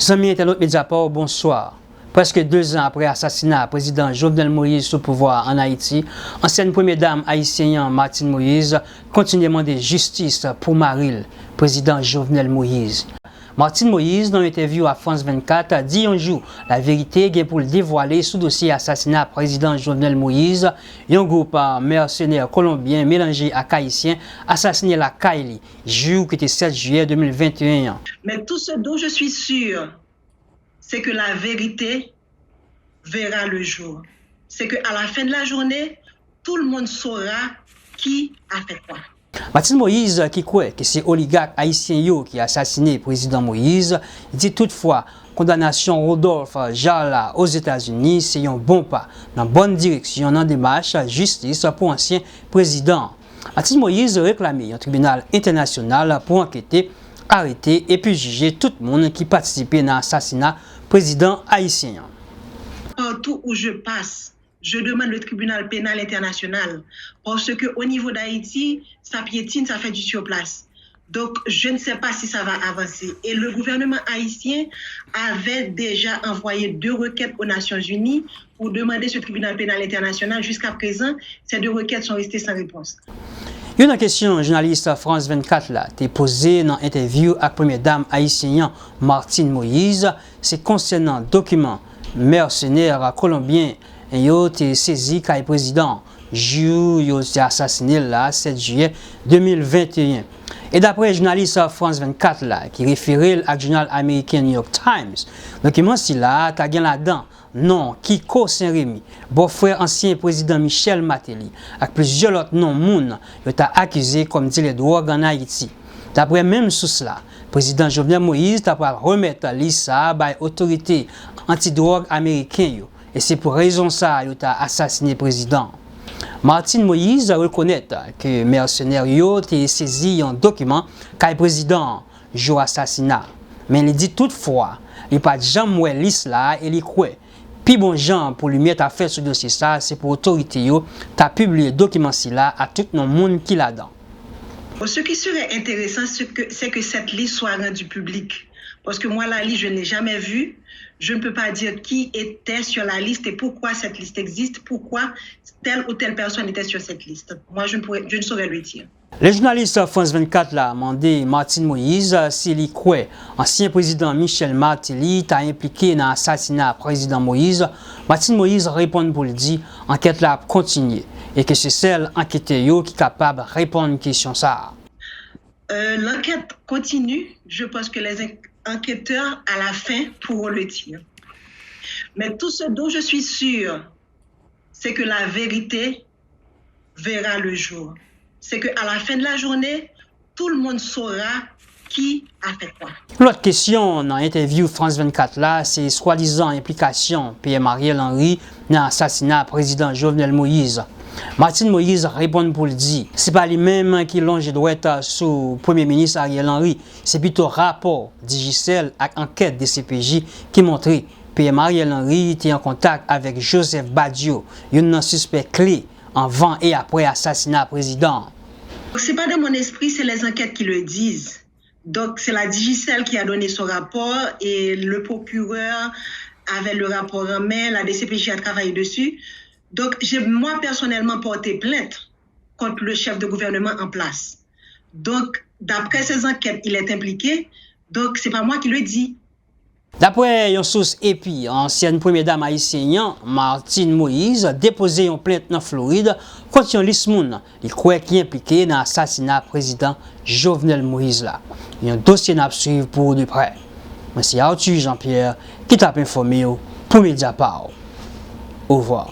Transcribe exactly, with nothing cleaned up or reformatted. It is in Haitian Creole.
Zanmi entènot Mediapart, bonswa. Prèske dezan apre asasina Prezidan Jovenel Moïse sou pouvwa a ann Ayiti, ansyèn premye dam ayisyen an, Martine Moïse, kontinye mande jistis pou mari l, Prezidan Jovenel Moïse. Martine Moïse, nan yon entèvyou a France vennkat, di yon jou laverite gen pou l devwale sou dosye asasina Prezidan Jovenel Moïse, yon gwoup, a, mèsenè kolonbyen melanje ak ayisyen asasine lakay li, jou ki te sèt jiyè de mil venteyen an. Mais tout ce dont je suis sûr, c'est que la vérité verra le jour. C'est que à la fin de la journée, tout le monde saura qui a fait quoi. Martine Moïse, ki kwè ke se oligak ayisyen yo ki asasine Prezidan Moïse, di toutfwa kondanasyon Rodolphe Jarre la Ozetazini se yon bon pa nan bòn direksyon nan demach jistis pou ansyen prezidan an. Martine Moïse reklame yon tribinal entènasyonal pou ankete, arete epi jije tout moun ki patisipe nan asasina prezidan ayisyen an. Partout où je passe, je demande le tribunal pénal international parce que au niveau d'Haïti, ça piétine, ça fait du surplace. Donc, je ne sais pas si ça va avancer. Et le gouvernement haïtien avait déjà envoyé deux requêtes aux Nations Unies pour demander ce tribunal pénal international. Jusqu'à présent, ces deux requêtes sont restées sans réponse. Youn nan kesyon jounalis France vennkat la te poze nan entèvyou ak premye dam ayisyen an, Martine Moïse, se konsènan dokiman mèsenè kolonbyen yo te sezi kay prezidan an jou yo te asasine l la, sèt jiyè de mil venteyen. E daprè jounalis France vennkat la, ki refere l ak jounal ameriken New York Times, dokiman sila ta gen ladan non Kiko Saint-Remy, bòfrè ansyen prezidan Michel Martelly, ak plizyè lòt non moun yo ta akize kòm dilè dwòg ann Ayiti. Daprè menm sous la, Prezidan Jovenel Moïse ta pral remèt lis sa a bay otorite antidwòg ameriken yo, e se pou rezon sa a yo ta asasine prezidan an. Martine Moïse rekonèt ke mèsenè yo te sezi yon dokiman kay prezidan an jou asasina, men li di toutfwa, li pa t janm wè lis la e li kwè pi bon jan pou limyè ta fèt sou dosye sa a, se pou otorite yo ta pibliye dokiman sila a tout non moun ki ladan. Bon, ce qui serait intéressant, c'est que, c'est que cette liste soit rendue publique. Parce que moi, la liste, je ne l'ai jamais vue. Je ne peux pas dire qui était sur la liste et pourquoi cette liste existe, pourquoi telle ou telle personne était sur cette liste. Moi, je ne pourrais, je ne saurais le dire. Le jounalis France vennkat la mande Martine Moïse si li kwè ansyen prezidan Michel Martelly ta enplike nan asasina prezidan Moïse. Martine Moïse reponn pou l di ankèt la ap kontinye e ke se sèl anketè yo ki kapab reponn kesyon sa a. Euh, l'enquête continue. Je pense que les en-, enquêteurs, à la fin, pourront le dire. Mais tout ce dont je suis sûr, c'est que la vérité verra le jour. C'est que à la fin de la journée, tout le monde saura qui a fait quoi. Lòt kesyon nan entèvyou France vennkat la, se swadizan enplikasyon P M Ariel Henry nan asasina prezidan Jovenel Moïse. Martine Moïse reponn pou l di, se pa li menm ki lonje dwèt sou Premye Minis Ariel Henry, se pito rapò Digicel ak ankèt D C P J ki montre P M Ariel Henry te an kontak avèk Joseph Badio, youn nan sispè kle anvan e aprè asasina prezidan an. C'est pas dans mon esprit, c'est les enquêtes qui le disent. Donc, c'est la Digicel qui a donné son rapport et le procureur avait le rapport en main, la D C P J a travaillé dessus. Donc, j'ai, moi, personnellement, porté plainte contre le chef de gouvernement en place. Donc, d'après ces enquêtes, il est impliqué. Donc, c'est pas moi qui le dis. Daprè yon sous epi ansyèn premye dam ayisyen an, Martine Moïse, depoze yon plent nan Florid kont yon lis moun li kwè ki enplike nan asasina prezidan Jovenel Moïse la. Yon dosye n ap swiv pou ou de prè. Mwen se Arthur Jean Pierre ki t ap enfòme w pou Mediapart. Ovwa.